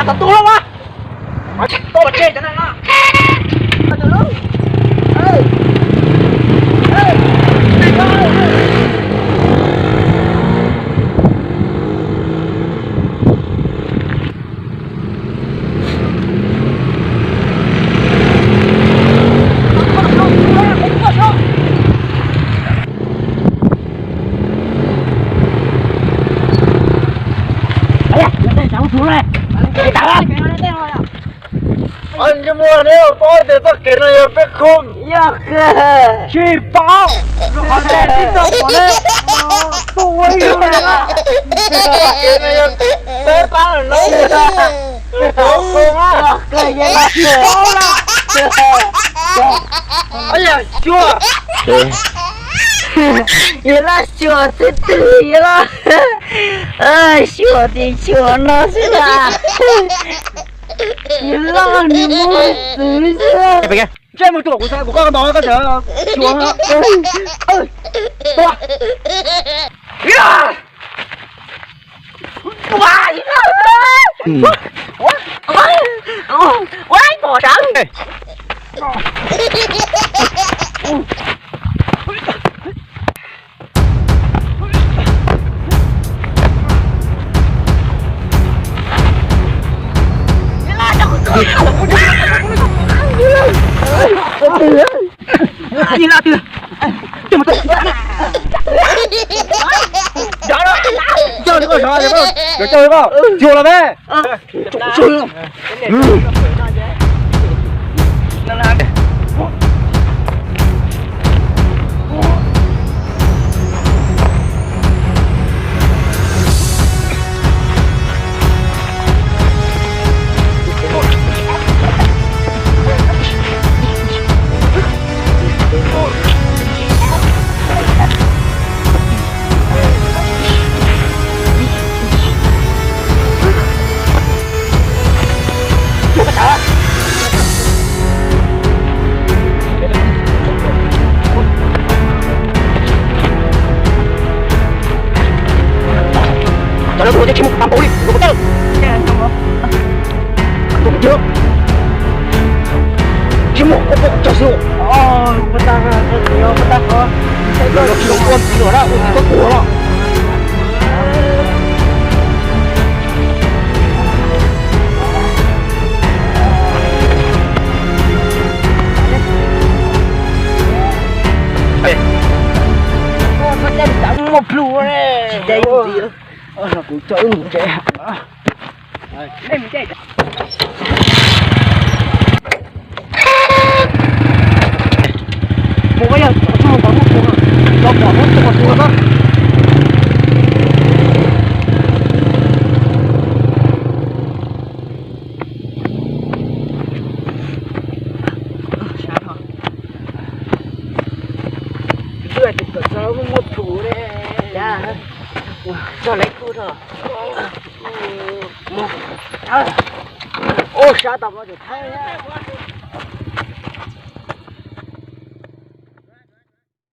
Tau tus lawm mas. Tau mas tseg cov neeg no. Ntsej muag, neb paub tias txoj kev no yog peb khoom? Tsis paub. Qhov ntawd tib txoj pom ne. Tuaj ua ib lub ne. Txoj kev no yog peb pab no. Tsis paub na. Yog Xyuas. Yog laj Xyuas xwb twg yog laj. Xyuas tim Xyuas no xwb na. Yog laj nws muaj txwv xwb. Ntsej muag, tuaj kuv xav kuv koj ntog koj tseem Xyuas. Ua ib pom sawv. Coj li koj, coj li koj, coj li koj, Xyuas los me. Cov no tus no twb tsis muaj pab npaum li, tus no tawm. Tus no tsis muaj, ua poj cog xwb. Los tsis zoo ua ntxiv lawm na, ua ntxiv koj tuag los. Muaj plhu ne. Kuv coj wb mus tsev. Mus, yog tsis mus pom muaj plhu, tsis pom muaj plhu. Muaj plhu ne. Coj lawv kuj tso. Ua sab tau, thaij.